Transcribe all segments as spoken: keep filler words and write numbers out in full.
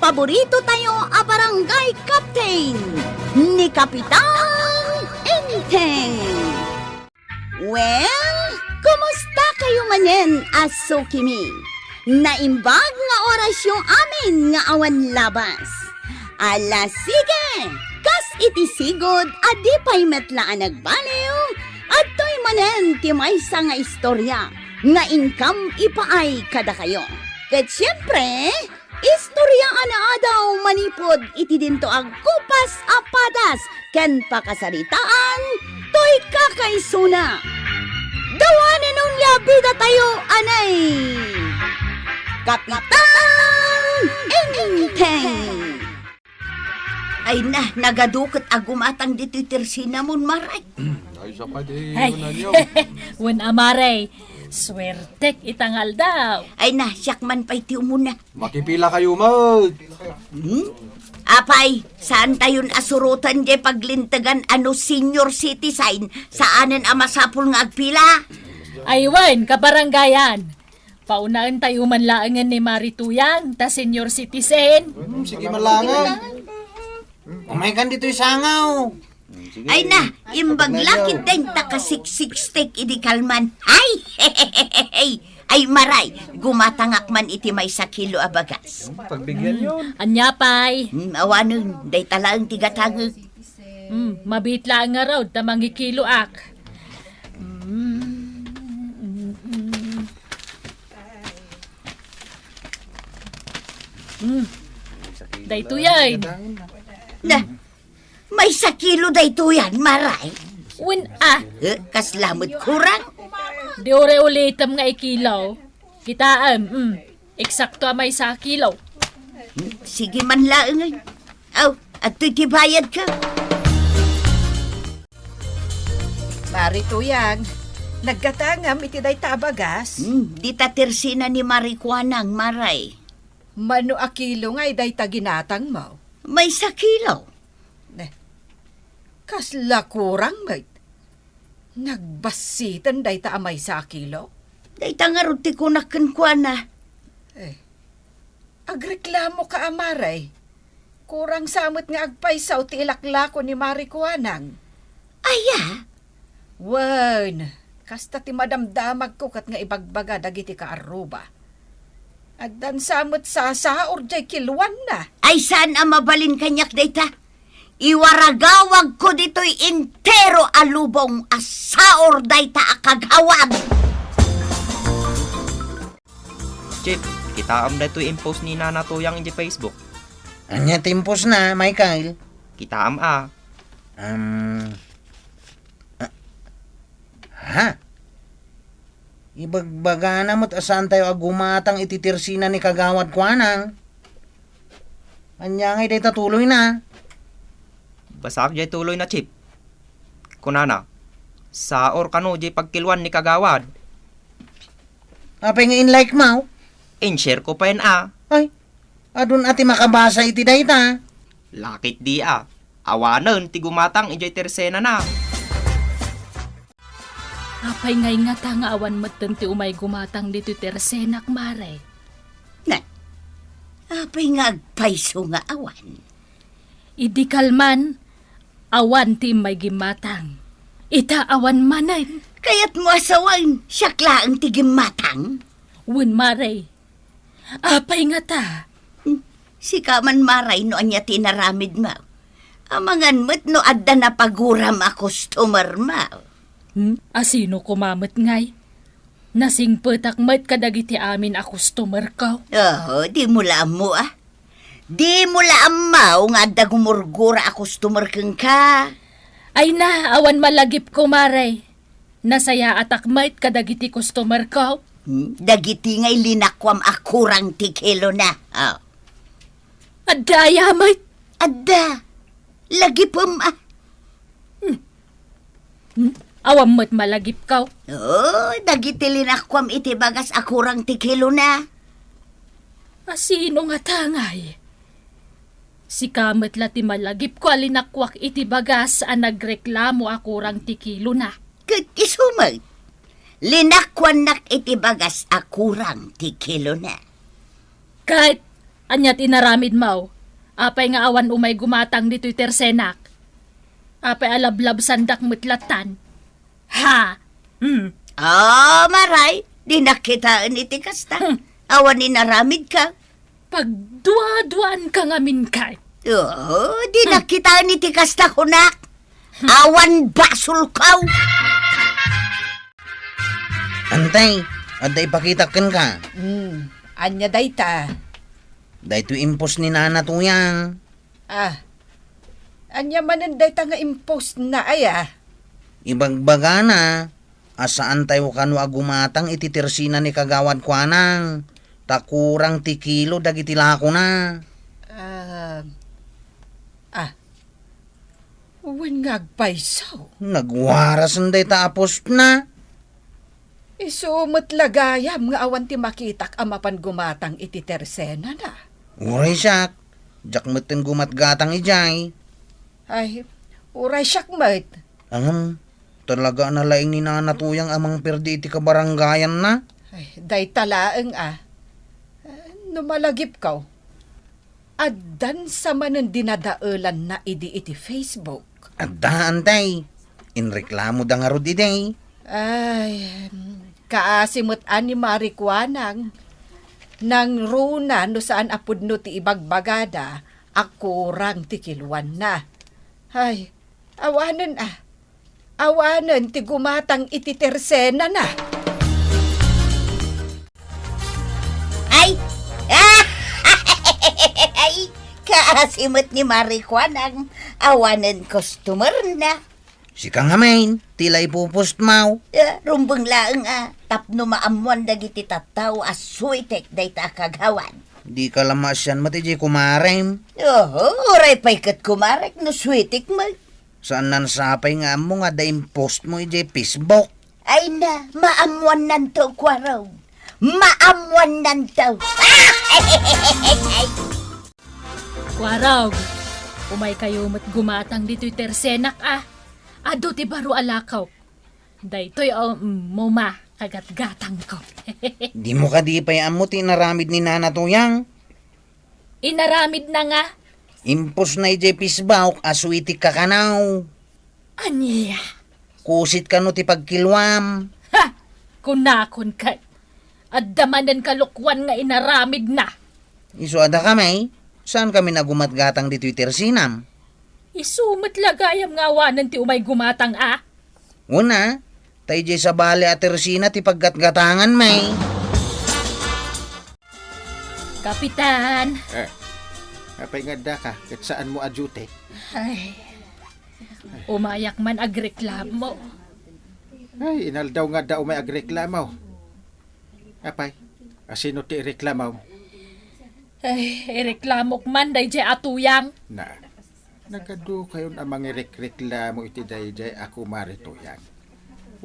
paborito tayo a barangay captain, ni Kapitan Enteng. Well, kumusta kayo manen a sukimi? Naimbag nga orasyo amin nga awan labas. Ala, sige! Kas iti sigud a di pay met la a nagbaliw, adtoy manen ti maysa nga istorya nga inkam ipaay kadakayo. Ket siempre, istorya a naadaw manipud iti dinto a gupas a padas ken pakasaritaan toy kakaisuna. Dawanen onia bidatayo, anay! Kapitan Enteng! Ay na, nagadu ket a gumatang ditoy tersinamon, Maray. Ay, sa padi, Ay. Wen a, Maray, suertek ita nga aldaw. Ay na, siak man pay ti umuna. Makipila kayo met. Hmm? Apay, saan tayon a suroten jay paglintegan a no senior citizen, saanen a masapul nga agpila? Ay wen, kabarangayan. Paunaentayo man laengen ni Mari Tuyang, ta senior citizen. Hmm, sige man laengen. Umaykan ditoy sangaw. Ay na, imbag la ketdin ta kasiksik idi kalman. Ay, ay, Maray, gumatangak man iti maysa kilo a bagas. Pagbigyan yon. Ania pay? Hmm, awanen, dayta laeng ti gatangek. Hmm, mabiit laeng ngarud ta mangikiloak. Hmm. Hmm. Daytoyen. Na, maysa kilo daytoyen, Maray. Wen a. Eh, kasla met kurang? Di uri ulitem nga ikilo. Kitaem, mm. Eksakto a maysa a kilo. Hmm, sige man laeng. Aw, adtoy ti bayadko. Mari Tuyang, naggatangam iti dayta a bagas? Hmm, dita tersena ni Mari Kuanang, Maray. Mano a kilo ngay dayta ginatangmo? Maysa kilo. Ne. Kasla kurang met. Nagbassiten dayta a maysa a kilo? Dayta ngarud ti kunak kenkuana. Eh, agreklamoka a, Maray. Kurang sa met nga agpayso ti ilaklako ni Mari Kuanang. Aya? Wen, kasta ti madamdamagko ket nga ibagbaga dagiti kaarruba. Addan sa met sasaor jay kiloanna. Ay, saan a mabalin kaniak dayta? Iwaragawagko ditoy entero a lubong a saor dayta a kagawad. Chip, kitaem daytoy impost ni Nana Tuyang iti Facebook. Ania ti impostna, Michael? Kitaem a. Um, ah, ha? Ibagbagana met a saantayo a gumatang iti tersena ni Kagawad Kuanang. Ania ngay dayta tuloyna? Basaak jay tuloyna, Chip. Kunana, "Saor kano jay pagkiloan ni Kagawad." Apay nga in-like mo? In-share ko pay a. Ay, adun a ti makabasa iti dayta. Lakit di a. Awanen ti gumatang idiay tersenana. Apay ngay ngata nga awan metten ti umay gumatang ditoy tersenak, Mare? Na, apay nga agpayso nga awan? Idi kalman, awan ti immay gimmatang. Ita awan manen. Kayatmo a sawen, siak laeng ti gimmatang? Wen, Mare. Apay ngata? Hmm, sika man, Mare, no ania ti inaramidmo. Amangan met no adda napaguram a customermo. Hmm? A sino koma met ngay? Nasingpetak met kadagiti amin a customerko. Oo, dimo la ammo, a. Dimo la ammo nga adda gumurgura a customer kenka. Ay na, awan malagipko, Mare. Nasayaatak met kadagiti customerko. Hmm? Dagiti ngay linakuam a kurang ti kilona. Oh. Adda aya met? Adda. Lagipem, a. Hmm. Hmm? Awan met malagipko. Oh, dagiti linakuam iti bagas a kurang ti kilona. A sino ngata ngay? Sika met la ti malagipko a linakuak iti bagas a nagreklamo a kurang ti kilona. Ket isu met, linakuannak iti bagas a kurang ti kilona. Ket Ania ti inaramidmo? Apay nga awan umay gumatang ditoy tersenak? Apay a lablabsandak met lattan? Ha? Hmm. Ah, maray, dinak kitaen iti kasta. Hmm. Awan inaramidka. Pagduaduaanka ngamin kay. Oo, dinak Hmm. kitaen iti kasta, kunak. Hmm. Awan basolko. Antay, adda ipakitak kenka. Hmm, ania dayta? Daytoy impos ni Nana Tuyang. Ah, ania manen dayta nga impostna aya? Ibagbagana a saantayo kano a gumatang iti tersena ni Kagawad Kuanang, ta kurang ti kilo dagiti lakona. Ah, ah, wen nga agpayso. Nagwarasen dayta a postna. Isu met la gayam nga awan ti makitak a mapan gumatang iti tersenana. Uray siak, diak metten gumatgatang idiay. Ay, uray siak met. Ngem, talaga a nalaing ni Nana Tuyang a mangperdi iti kabarangayanna. Ay, dayta laeng a. No malagipko, addan sa manen dinadaelanna idi iti Facebook. Adda, antay. Inreklamoda ngarud idi. Ay, kaasi met a ni Mari Kuanang. Nangruna no saan a pudno ti ibagbagada a kurang ti kiloanna. Ay, awanen a. Awanen ti gumatang iti tersenana. Ay! Ay! Kaasi met ni Mari Kuanang, awanen customerna. Sika ngamin, ti la ipupostmo. Eh, rumbeng laeng a, tapno maammoan dagiti tattao a suitek dayta a kagawad. Dika la maasian met idiay kumarem. Oho, uray pay ket kumarek no suitek met. Saannan sapay nga ammo nga adda impostmo idiay Facebook? Ay na, maammoannanto, Kuarog. Maammoannanto. Kuarog, umaykayo met gumatang ditoy tersenak a. Adu ti baro a lakok. Daytoy, um, moma, kagatgatangko. Dimo kadi pay ammo ti inaramid ni Nana Tuyang? Inaramidna nga? Impostna idiay Facebook a suitekka kano. Ania? Kusit kano ti pagkiloam. Ha! Kunakon ket, adda manen kalokuan nga inaramidna. Isu a dakami, saankami a gumatgatang ditoy tersenam? Isu met la gayam nga awanen ti umay gumatang a. Wen a, ta idiay sabali a tersena ti paggatgatanganmi. Kapitan! Eh, apay nga addaka, ket saanmo a duty? Ay, umayak man agreklamo. Ay, inaldaw nga adda umay agreklamo. Apay, asino ti ireklamom? Ay, ireklamok man daydiay a Tuyang. Na, nagadukayon a mangirekreklamo iti daydiay a kumare Tuyang.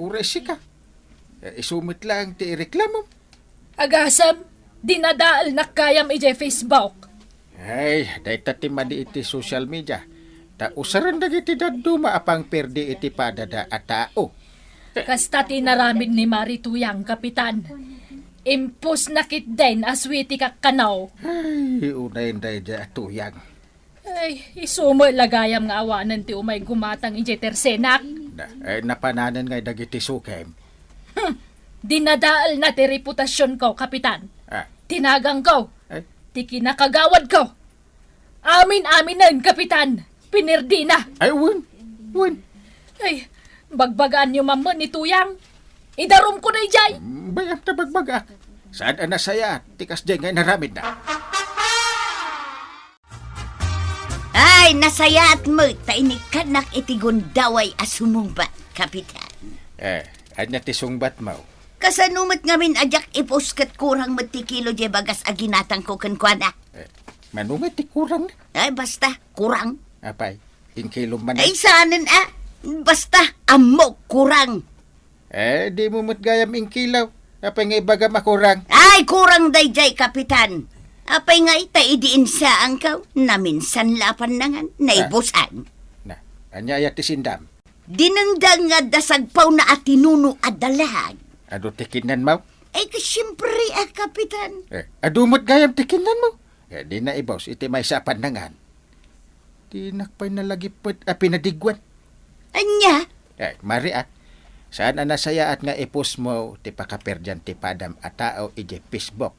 Uray sika. Eh, isu met laeng ti ireklamom. Agasem, dinadaelnak gayam idiay Facebook. Ay, dayta ti madi iti social media. Ta usaren dagiti dadduma a pangperdi iti padada a tao. Kasta ti inaramid ni Mari Tuyang, Kapitan. Impostna ketdin a suitekak kano. Ay, unayen daydiay a Tuyang. Ay, isu met la gayam nga awanen ti umay gumatang idiay tersenak. Na, eh, napananen ngay dagiti sukem. Hmm, dinadaelna ti reputasionko, Kapitan. Ah. Ti nagangko. Ay. Ti kinakagawadko. Amin-aminen, Kapitan. Pinerdina. Ay, wen. Wen. Ay, bagbagaanyo man met ni Tuyang. Idarumko daydiay. Mm, bay-am ta bagbagaak. Saan a nasayaat ti kasdiay nga inaramidna? Ay, nasayaat met ta inikkannak iti gundaway a sumungbat, Kapitan. Eh, ania ti sungbatmo? Kasano met ngamin a diak i-post ket kurang met ti kilo diay bagas a ginatangko kenkuana? Eh, mano nga ti kurang? Ay, basta, kurang. Apay, inkilom man. Ay, saanen a. Basta, ammok, kurang. Eh, dimo met gayam inkilo. Apay nga ibagam a kurang? Ay, kurang daydiay, Kapitan. Apay nga ita idi insaanko, naminsan la a pannangan, naibusan. Na, ania aya ti sindam? Dinengdang nga adda sagpawna a tinuno a dalag. Adu ti kinnanmo? Ay, ka, siyempre, a, Kapitan. Eh, adu met gayam ti kinnanmo? Eh, dina ibus iti maysa a pannangan. Dinak pay nalagipet a pinadigwan. Ania? Eh, Mari, ah. Saan a nasayaat nga ipusmo ti pakaperdian ti padam a tao idiay Facebook?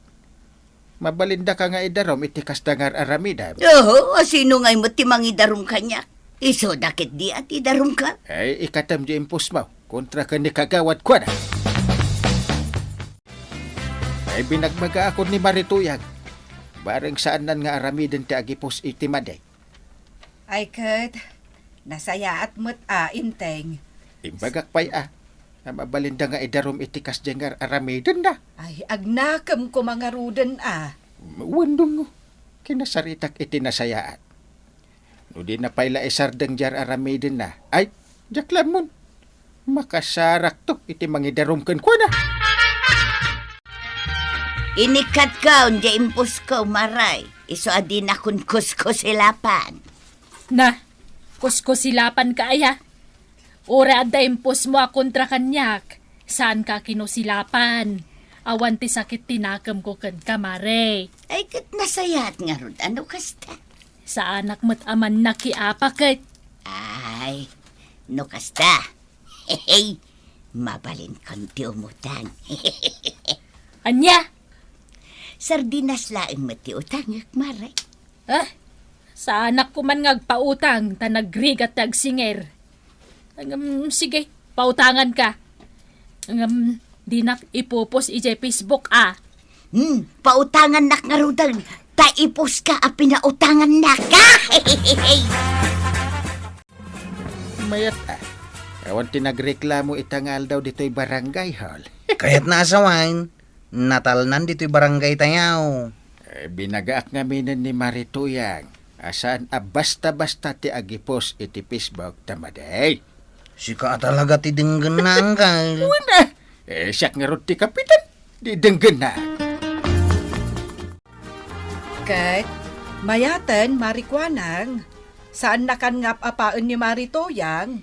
Mabalindaka nga idarum iti kasda nga ar-aramidem. Oho, a sino ngay met ti mangidarum kaniak? Isuda ketdi a ti darumka? Ay, ikatem di impusmo kontra ken ni Kagawad kuana. Ay, binagbagaakon ni Mari Tuyang. Bareng saannan nga aramiden ti agipus iti madi. Ay ket, nasayaat met a, Inteng. Imbagak pay a, a mabalinda nga idarum iti kasdiay nga ar-aramidenna. Ay, agnakem koma ngaruden a. Wen, Dungo, kinasaritak iti nasayaat. No dina pay la isardeng diay ar-aramidenna, ay, diak lammon. Makasarakto iti mangidarum kenkuana. Inikkatkon diay impusko, Mari. Isu a dinakon kuskusilapan. Na, kuskusilapanka aya? Uray adda impusmo a kontra kaniak, saanka a kinusilapan. Awan ti sakit ti nakemko kenka, Mari. Ay, ket nasayaat ngarud a no kasta. Saanak met a mannakiapa ket. Ay, no kasta. Hehe, mabalinkon ti umutang. Ania? Sardinas laeng met ti utangek, Mari. Ah, saanak koman nga agpautang ta nagrigat ti agsinger. Ngem, sige, pautanganka. Ngem, dinak ipupos idiay Facebook a. Hmm, pautangannak ngaruden, ta ipuska a pinautangannaka. Mayat a. Awan ti nagreklamo ita nga aldaw ditoy barangay hall. Kayatna a sawen, natalnan ditoy barangay tayo. Eh, binagaak ngaminen ni Mari Tuyang a saan a basta-basta ti agipus iti Facebook ta madi. Sika a talaga ti denggenna, Angkel. Wen a. Eh, siak ngarud ti kapitan. Di denggenna. Ket, mayaten, Mari Kuanang, saannakan nga ap-apaen ni Mari Tuyang.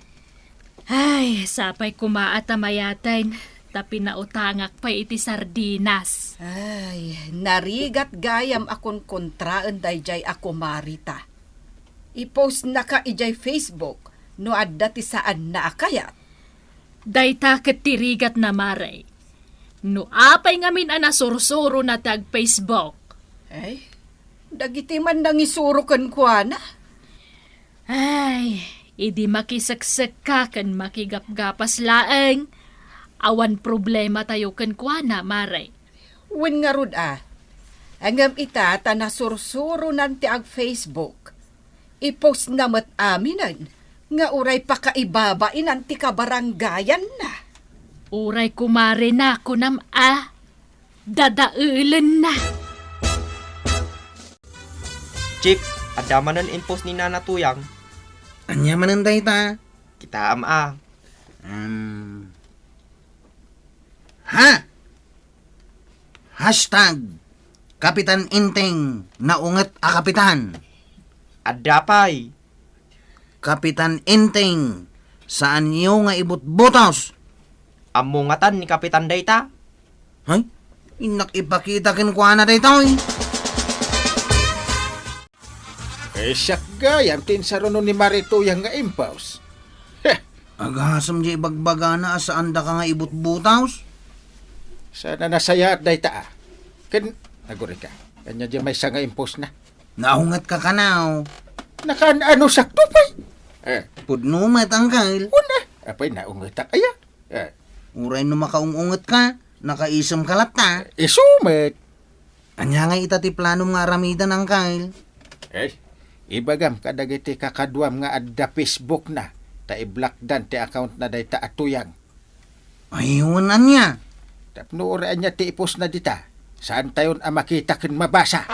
Ay, sapay koma a ta mayaten, ta pinautangak pay iti sardinas. Ay, narigat gayam a kunkontraen daydiay a kumarita. Ipostnaka idiay Facebook no adda ti saanna a kayat. Dayta ket ti rigatna, Mari. No apay ngamin a nasursurona ti ag-Facebook? Ay, dagiti man nangisuro kenkuana. Ay, idi makiseksekka ken makigapgapas laeng, awan problematayo kenkuana, Mari. Wen ngarud a, ngem ita ta nasursuronan ti ag-Facebook, ipostna met aminen nga uray pakaibabainan ti kabarangayanna. Uray kumarina, kunam a, dadaelenna. Chief, adda manen impost ni Nana Tuyang. Ania manen dayta? Kitaem a. Um, ha? Hashtag Kapitan Inteng, naunget a kapitan. Adda pay. Kapitan Inteng, saanyo nga ibutbutos. Ammo ngatan ni Kapitan dayta? Hay, innak ipakita kenkuana daytoy. Eh, siak gayam ti insaruno ni Mari Tuyang nga impost. Heh! Agasem diay ibagbagana a saandaka nga ibutbutos? Saan a nasayaat dayta a. Ken, agurayka. Ania diay maysa nga impostna? Naungetka kano? Nakaan-ano sakto pay? Eh. Pudno met, Angkel. Wen a. Apay, naungetak aya? Eh. Uray no makaung-ungetka, nakaisemka latta. Isu met. Ania ngay ita ti planom nga aramiden, Angkel? Eh, ibagam kadagiti kakaduam nga adda Facebook na, ta i-blockdan ti account na dayta a Tuyang. Ay, wen ania? Tapno uray ania ti ipostna dita, saantayon a makita ken mabasa.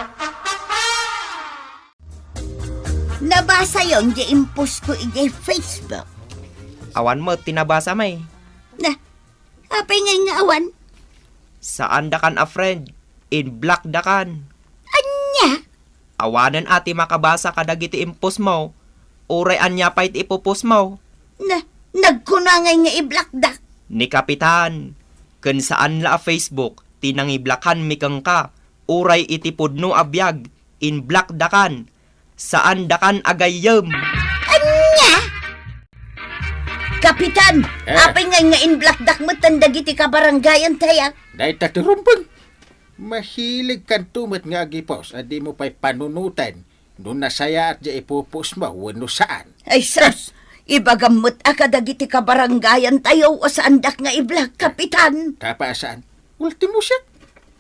Nabasayon diay impostko idiay Facebook. Awan met ti nabasa, may. Na, apay ngay nga awan? Saandakan a friend, in-blockdakan. Ania? Awanen a ti makabasa kadagiti impostmo, uray ania pay ti ipupostmo. Na, nagkuna ngay nga i-blockdak. Ni Kapitan, ken saan la a Facebook ti nangi-blockanmi kenka, uray iti pudno a biag Inblockdakan, saandakan a gayyem. Ania? Kapitan, Eh. apay ngay nga inblockdak metten dagiti kabarangayantayo? Dayta ti rumbeng. Mahiligkanto met nga agipos a dimo pay panunoten no nasayaat diay ipupusmo wenno saan. Ay, sus! Ibagam met a kadagiti kabarangayantayo a saandak nga i-block, Kapitan. Tapa a saan? Ultimo siak,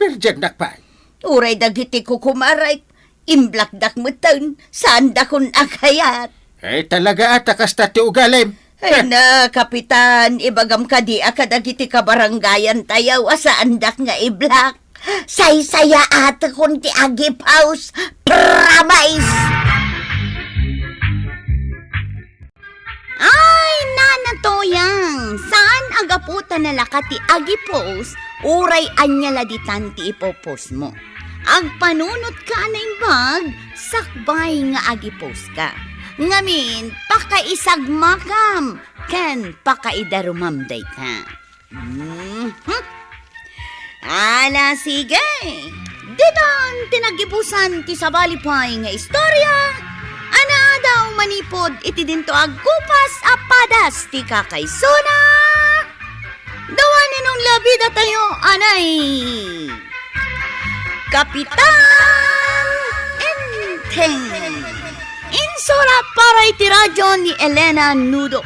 perdiannak pay. Uray dagiti kukumarek, inblockdak metten, saandakon a kayat. Ay, talaga a ta kasta ti ugalim. Ay na, Kapitan, ibagam kadi a kadagiti kabarangayantayo a saandak nga i-block. Saysayaatekon ti agipos. Promise! Ay, Nana Toyang, saan a gapu ta nalaka ti agipos, uray ania la ditan ti ipupusmo. Agpanunotka a naimbag, sakbay nga agiposka. Ngamin, pakaisagmakam ken pakaidarumam dayta. Mhm. Ala, sige. Ditan ti naggibusan ti sabali pay nga istorya a naadaw manipud iti dinto agkupas a padas ti kakaisuna. Dawa ni Nong Labida tayo, anay. Kapitan Enteng. Insurat para iti radyo ni Elena Nudo.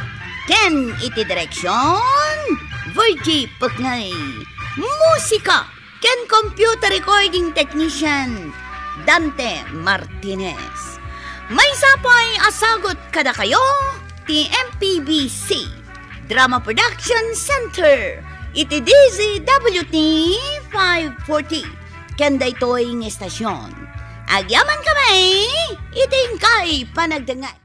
Ken iti direksyon, Virgie Pekngay. Musika ken computer recording technician, Dante Martinez. Maysa pay a sagut kadakayo ti M P B C Drama Production Center iti D Z W T five forty. Ken daytoy nga estasyon, agyaman kami iti inkay panagdengngeg.